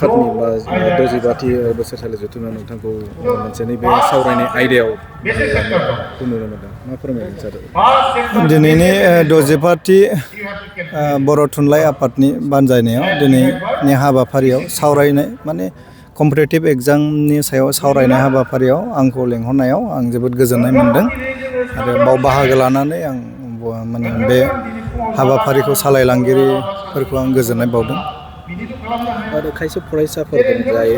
आफादनि बा 65थि बोसोरसालि जथुमाव नोंथांखौ मोनसे नैबे सावरायनाय आयदायाव नुनो मोनदों मा फोरमायगोन सार? दिनैनि 65थि बर' थुनलाइ आफादनि बानजायनायाव दिनैनि हाबाफारियाव सावरायनाय माने कम्पिटिटिभ एग्जामनि सायाव सावरायनाय हाबाफारियाव आंखौ लेंहरनायाव आं जोबोद गोजोननाय मोनदों आरो बाव बाहागो लानानै आं माने बे हाबाफारिखौ सालायलांगिरिफोरखौ आं गोजोननाय बावदों। आरो खायसे फरायसाफोर दं जाय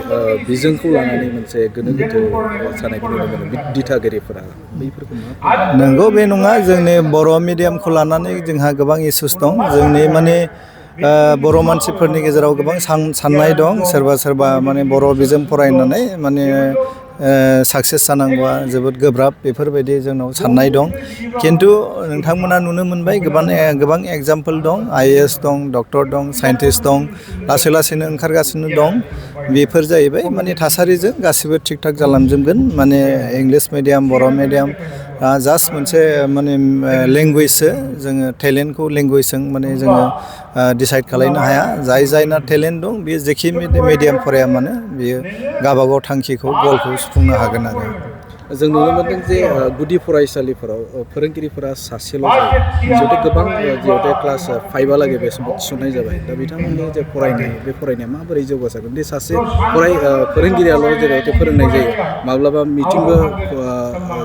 बिजोंखौ लानानै मोनसे गोनो गोथो जानायखौ नुनो मोनो दिथागिरिफोरा बैफोरखौ नंगौ बे नङा जोंनि बर' मिडियामखौ लानानै जोंहा गोबां इसुस दं जोंनि माने बर' मानसिफोरनि गेजेराव गोबां साननाय दं सोरबा माने बर' बिजों फरायनानै माने साक्सेस जानांगौआ जोबोद गोब्राब बेफोरबायदि जोंनाव साननाय दं खिन्थु नोंथांमोना नुनो मोनबाय गोबां एग्जाम्पल दं IAS दं डक्टर दं साइन्टिस्ट दं लासै लासैनो ओंखारगासिनो दं बेफोर जाहैबाय माने थासारिजों गासिबो थिग थाक जालांजोबगोन माने इंलिश मिडियाम बर' मिडियाम जास्ट मोनसे माने लेंगुवेजसो जोङो टेलेन्टखौ लेंगुवेजजों माने जोङो डिसाइड खालामनो हाया जायना टेलेन्ट दं बेयो जेखि मिडियाम फराया मानो बियो गावबागाव थांखिखौ गलखौ सुफुंनो हागोन आरो जों नुनो मोनदों जे गुदि फरायसालिफोराव फोरोंगिरिफोरा सासेल' जायो जिहेतु गोबां जिहेतु क्लास 5हालागै बे समाव थिसननाय जाबाय दा बिथांमोननि जे फरायनाया माबोरै जौगासारगोन दि सासे फोरोंगिरियाल' जिहेतु फोरोंनाय जायो माब्लाबा मिटिंबो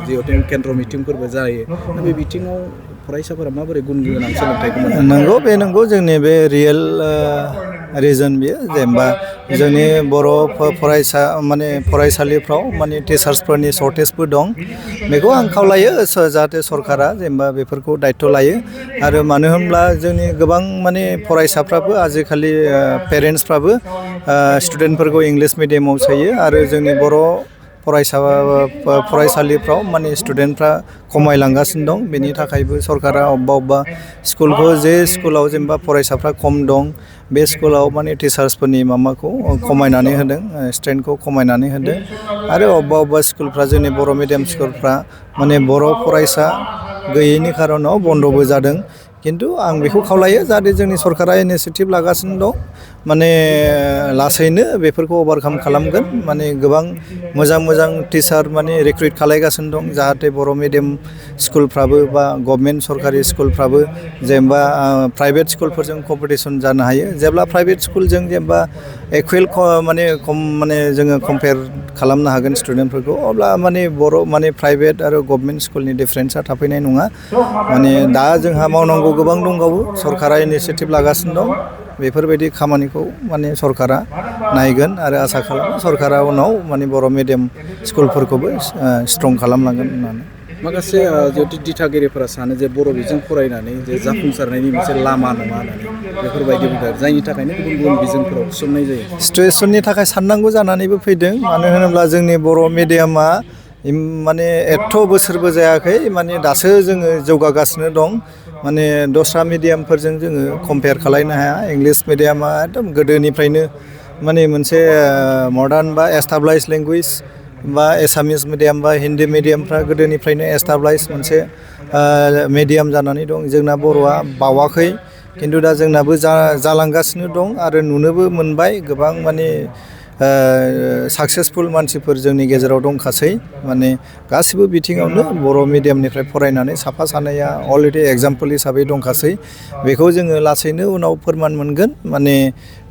जिहेतु केन्द्र मिटिंफोरबो जायो दा बे बिथिङाव फरायसाफोरा माबोरै गुन गोनां सोलोंथाइखौ मोननो नंगौ जोंनि बे रियेल रिजन बियो जेनेबा जोंनि बर' फरायसालिफ्राव माने टिचार्सफोरनि सर्टेजबो दं बेखौ आं खावलायो जाहाथे सरकारा जेनेबा बेफोरखौ दायथ' लायो आरो मानो होनब्ला जोंनि गोबां माने फरायसाफ्राबो आजिखालि पेरेन्टसफ्राबो स्टुडेन्टफोरखौ इंलिश मिडियामाव सोयो आरो जोंनि बर' फरायसालिफ्राव माने स्टुडेन्टफ्रा खमायलांगासिनो दं बेनि थाखायबो सरकारा अबेबा स्कुलखौ जे स्कुलाव जेनेबा फरायसाफ्रा खम दं बे स्कुलाव माने टिचार्सफोरनि माबाखौ खमायनानै होदों स्ट्रेन्थखौ खमायनानै होदों आरो अबेबा स्कुलफ्रा जोंनि बर' मिडियाम स्कुलफ्रा माने बर' फरायसा गैयैनि खारनाव बन्द'बो जादों खिन्थु आं बेखौ खावलायो जाहाथे जोंनि सरकारा इनिसियेटिभ लागासिनो दं माने लासैनो बेफोरखौ अभारकाम खालामगोन माने गोबां मोजां टिचार माने रिक्रुइट खालायगासिनो दं जाहाथे बर' मिडियाम स्कुलफ्राबो बा गभर्नमेन्ट सरकारि स्कुलफ्राबो जेनेबा प्राइभेट स्कुलफोरजों कम्पिटिसन जानो हायो जेब्ला प्राइभेट स्कुलजों जेनेबा इकुवेल माने जोङो कम्पेयार खालामनो हागोन स्टुडेन्टफोरखौ अब्ला माने बर' माने प्राइभेट आरो गभर्नमेन्ट स्कुलनि डिफारेन्सा थाफैनाय नङा माने दा जोंहा मावनांगौ गोबां दंबावो सरकारा इनिसियेटिभ लागासिनो दं बेफोरबायदि खामानिखौ माने सरकारा नायगोन आरो आसा खालामो सरकारा उनाव माने बर' मिडियाम स्कुलफोरखौबो स्ट्रं खालामलांगोन होननानै माखासे जिहेतु दिथागिरिफोरा सानो जे बर' बिजों फरायनानै जे जाफुंसारनायनि मोनसे लामा नङा होननानै बेफोरबायदि बुंदों जायनि थाखायनो गुबुन बिजोंफोराव थिसननाय जायो सिटुवेसननि थाखाय साननांगौ जानानैबो फैदों मानो होनोब्ला जोंनि बर' मिडियामा माने एथ' बोसोरबो जायाखै माने दासो जोङो जौगागासिनो दं माने दस्रा मिडियामफोरजों जोङो कम्पेयार खालायनो हाया इंलिश मिडियामा एकदम गोदोनिफ्रायनो माने मोनसे मडार्न बा एस्टाब्लाइज लेंगुवेज बा एसामिस मिडियाम बा हिन्दी मिडियामफ्रा गोदोनिफ्रायनो एस्टाब्लाइज मोनसे मिडियाम जानानै दं जोंना बर'आ बावाखै खिन्थु दा जोंनाबो जालांगासिनो दं आरो नुनोबो मोनबाय गोबां माने साक्सेसफुल मानसिफोर जोंनि गेजेराव दंखासै माने गासिबो बिथिङावनो बर' मिडियामनिफ्राय फरायनानै साफा सानैया अलरेडि एग्जाम्पोल हिसाबै दंखासै बेखौ जोङो लासैनो उनाव फोरमान मोनगोन माने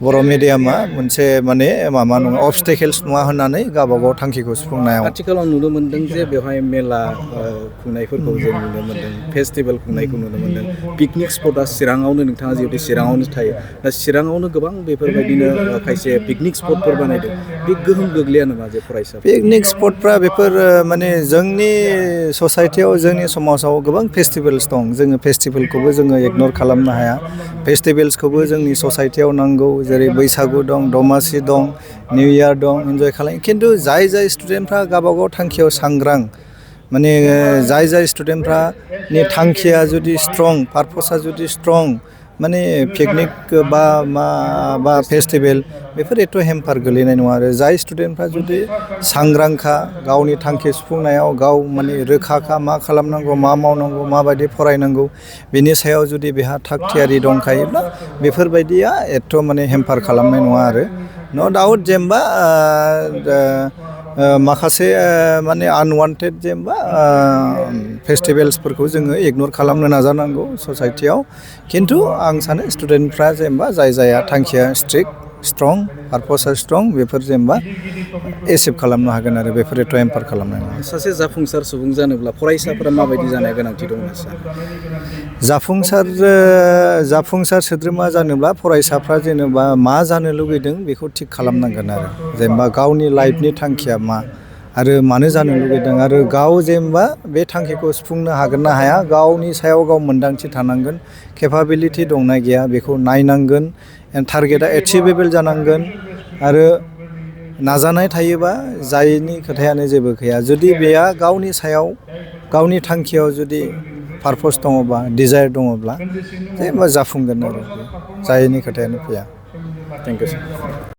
बर' मिडियामा मोनसे माने माबा नङा अबस्टेकेल्स नङा होननानै गावबागाव थांखिखौ सुफुंनायाव आथिखालाव नुनो मोनदों जे बेवहाय मेला खुंनायफोरखौ जों नुनो मोनदों फेस्टिभेल खुंनायखौ नुनो मोनदों पिकनिक स्पटआ चिराङावनो नोंथाङा जिहेतु चिराङावनो थायो दा चिराङावनो गोबां बेफोरबायदिनो खायसे पिकनिक स्पटफोर बानायदों बे गोहोम गोग्लैया नामा जे फरायसा पिकनिक स्पटफ्रा बेफोर माने जोंनि ससाइटियाव जोंनि समाजाव गोबां फेस्टिभेल्स दं जोङो फेस्टिभेलखौबो जोङो इगनर खालामनो हाया फेस्टिभेल्सखौबो जोंनि ससाइटियाव नांगौ जेरै बैसागु दं दमासि दं निउ इयार दं इन्जय खालामो खिन्थु जाय स्टुडेन्टफ्रा गावबागाव थांखियाव सांग्रां माने जाय स्टुडेन्टफ्रानि थांखिया जुदि स्ट्रं पारपसा जुदि स्ट्रं माने पिकनिक बा फेस्टिभेल बेफोर एथ' हेम्पार गोलैनाय नङा आरो जाय स्टुडेन्टफ्रा जुदि सांग्रांखा गावनि थांखि सुफुंनायाव गाव माने रोखाखा मा खालामनांगौ मा मावनांगौ माबायदि फरायनांगौ बेनि सायाव जुदि बेहा थाग थियारि दंखायोब्ला बेफोरबायदिया एथ' माने हेम्पार खालामनाय नङा आरो न' डाउट जेनेबा माखासे माने आनवान्टेड जेनेबा फेस्टिभेल्सफोरखौ जोङो इगनर खालामनो नाजानांगौ ससाइटियाव खिन्थु आं सानो स्टुडेन्टफ्रा जेनेबा जायहा थांखिया स्ट्रं पारपसा स्ट्रं बेफोर जेनेबा एचिभ खालामनो हागोन आरो बेफोर टाइमफोर खालामनाय नङा। सासे जाफुंसार सुबुं जानोब्ला फरायसाफोरा माबायदि जानाय गोनांथि दं सार? जाफुंसार सोद्रोमा जानोब्ला फरायसाफ्रा जेनेबा मा जानो लुगैदों बेखौ थिग खालामनांगोन आरो जेनेबा गावनि लाइफनि थांखिया मा आरो मानो जानो लुगैदों आरो गाव जेनेबा बे थांखिखौ सुफुंनो हागोन ना हाया गावनि सायाव गाव मोन्दांथि थानांगोन केपाबिलिटि दंना गैया बेखौ नायनांगोन टारगेटआ एचिभेबल जानांगोन आरो नाजानाय थायोबा जायनि खोथायानो जेबो गैया जुदि बेहा गावनि सायाव गावनि थांखियाव जुदि पारपस दङबा डिजायार दङब्ला जेनेबा जाफुंगोन आरो जायनि खोथायानो फैया। Thank you sir.